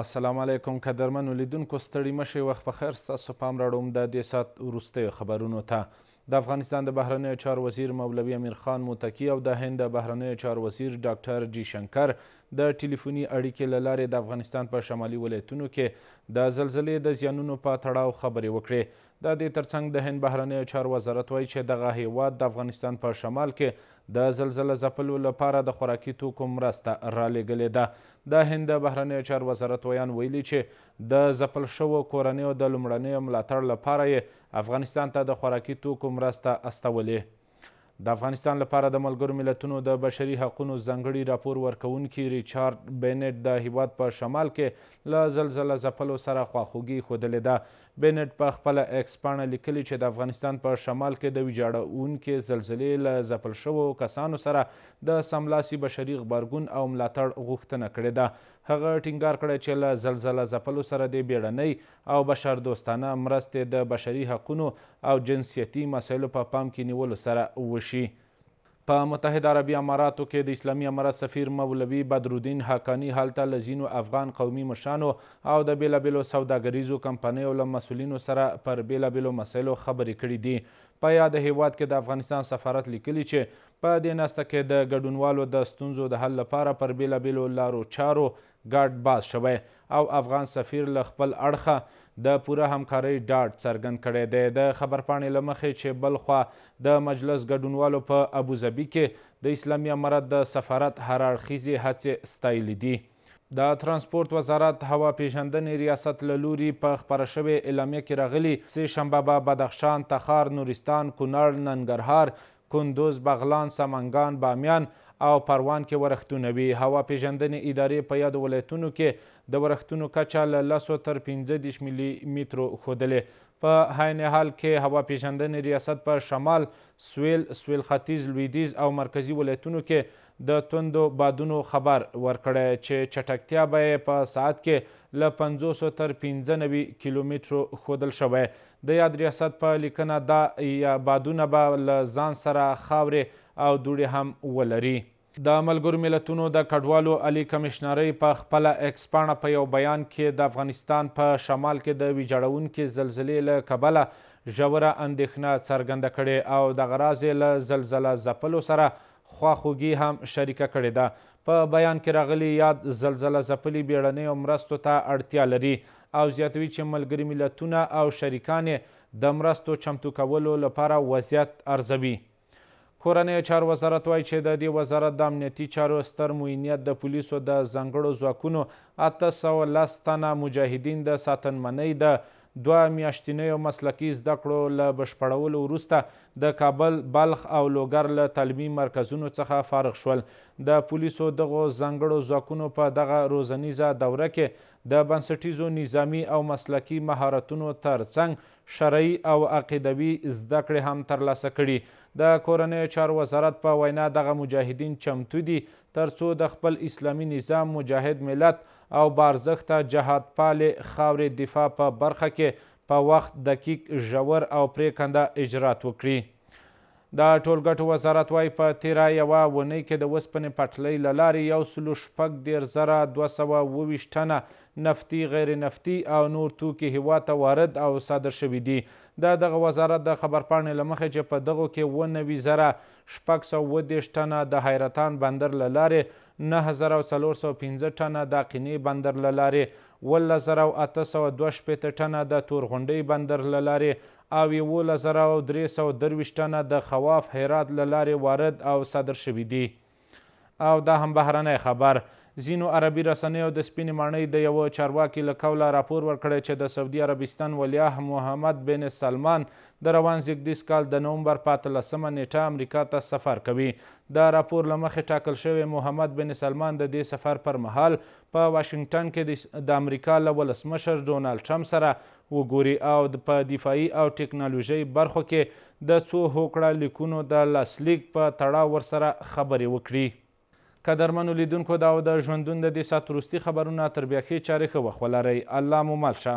السلام علیکم قدرمنو لیدونکو، ستړي مه شئ، وخت په خیر. ستاسو پام راړوم د دې ساعت وروستیو خبرونو ته. د افغانستان د بهرنیو چارو وزیر مولوي امیر خان متقي او د هند د بهرنیو چارو وزیر ډاکټر جي شنکر د ټلیفوني اړیکې له لارې د افغانستان په شمالي ولایتونو کې د زلزلې د زیانونو په تړاو خبرې وکړې. د دې ترڅنګ د هند بهرنیو چارو وزارت وایي چې دغه هیواد د افغانستان په شمال کې د زلزله ځپلو لپاره د خوراکي توکو مرسته رالیږلې ده. د هند د بهرنیو چارو وزارت ویاند ویلي چې د ځپل شوو کورنیو د لومړنیو ملاتړ لپاره یې افغانستان ته د خوراکي توکو مرسته استولې. د افغانستان لپاره د ملګرو ملتونو د بشري حقونو ځانګړي راپور ورکوونکي ریچارډ بینټ د هیواد په شمال کې له زلزله ځپلو سره خواخوږي ښودلې ده. بینټ په خپله ایکس پاڼه لیکلي چې د افغانستان په شمال کې د ویجاړونکې زلزلې له ځپل شوو کسانو سره د سملاسي بشري غبرګون او ملاتړ غوښتنه کړې ده. هغه ټینګار کړی چې له زلزله ځپلو سره دې بیړنۍ او بشردوستانه مرستې د بشري حقونو او جنسیتي مسایلو په پام کې نیولو سره وشي. په متحده عربي اماراتو کې د اسلامي امارت سفیر مولوي بدرالدین حقاني هلته له ځینو افغان قومي مشرانو او د بېلابېلو سوداګریزو کمپنیو له مسؤلینو سره پر بېلابېلو مسایلو خبرې کړې دي. په یاد هېواد کې د افغانستان سفارت لیکلي چې په دې ناسته کې د ګډونوالو د ستونزو د حل لپاره پر بېلابېلو لارو چارو ګډ باز شوی او افغان سفیر له خپل اړخه د پوره همکارۍ ډاډ څرګند کړی دی. د خبرپاڼې له مخې چې بلخوا د مجلس ګډونوالو په ابوظبي کې د اسلامي امارت د سفارت هراړخیزې هڅې ستایلې دي. د ترانسپورت وزارت هوا پېژندنې ریاست له لوري په خپره شوې اعلامیه کې راغلي، سې شنبه به بدخشان، تخار، نورستان، کونړ، ننګرهار، کندوز، بغلان، سمنګان، بامیان او پروان کې ورښتونه وي. هوا پېژندنې ادارې په یادو ولایتونو کې د ورښتونو کچه له لسو تر 35 ملي مترو ښودلې. په عین حال کې هوا پېژندنې ریاست په شمال، سویل، سویل ختیځ، لویدیځ او مرکزي ولایتونو کې د توندو بادونو خبر ورکړی چې چټکتیا به یې په ساعت کې له 50 تر 95 کیلومترو ښودل شوی. د یاد ریاست په لیکنه دا یا بادونه به له ځان سره خاورې او دوړې هم ولري. د ملګرو ملتونو د کډوالو عالي کمشنرۍ په خپله ایکس پاڼه په یو بیان کې د افغانستان په شمال کې د ویجاړونکې زلزلې له کبله ژوره اندېښنه څرګنده کړې او دغه راز یې له زلزله ځپلو سره خواخوږي هم شریکه کړې ده. په بیان کې راغلي، یاد زلزله ځپلي بیړنیو مرستو ته اړتیا لري او زیاتوي چې ملګري ملتونه او شریکان یې د مرستو چمتو کولو لپاره وضعیت ارزوي. کورنیو چارو وزارت وایي چې د دې وزارت د امنیتي چارو ستر معینیت د پولیسو د ځانګړو ځواکونو 810 تنه مجاهدین د ساتنمنۍ د دوه میاشتینیو مسلکي زده کړو له بشپړولو وروسته د کابل، بلخ او لوګر له تعلیمي مرکزونو څخه فارغ شول. د پولیسو دغو ځانګړو ځواکونو په دغه روزنیزه دوره کې د بنسټیزو نظامي او مسلکي مهارتونو ترڅنګ شرعي او عقیدوي زده کړې هم ترلاسه کړي. د کورنیو چارو وزارت په وینا دغه مجاهدین چمتو دي ترڅو د خپل اسلامي نظام، مجاهد ملت او باارزښته جهاد پالې خاورې دفاع په برخه کې په وخت، دقیق، ژور او پرېکنده اجرات وکړي. د ټولګټو وزارت وایي، په تېره یوه اوونۍ کې د وسپنې پټلۍ له لارې 136,227 ټنه نفتي، غیر نفتي او نور توکي هېواد ته وارد او صادر شوي دي. د دغه وزارت د خبرپاڼې له مخې چې په دغو کې 97,637 ټنه د حیرتان بندر له لارې، 9405 ټنه د اقینې بندر له لارې، 17,862 ټنه د تورغونډۍ بندر له لارې او 11,323 ټنه د خواف هرات له لارې وارد او صادر شوي دي. او دا هم بهرنی خبر. ځینو عربي رسنیو د سپینې ماڼۍ د یوه چارواکي له قوله راپور ورکړی چې د سعودي عربستان ولیعهد محمد بن سلمان د روان زیږدیز کال د نومبر په 18 نیټه امریکا ته سفر کوي. د راپور له مخې ټاکل شوې محمد بن سلمان د دې سفر پر مهال په واشنګټن کې د امریکا له ولسمشر ډونالډ ټرمپ سره وګوري او په دفاعي او ټکنالوژۍ برخو کې د څو هوکړه لیکونو د لاسلیک په تړاو ورسره خبرې وکړي. قدرمنو لیدونکو، دا و د ژوندون د دې ساعت وروستي خبرونه. تر بیا ښې چارې، ښه وخت ولرئ. الله مو مل شه.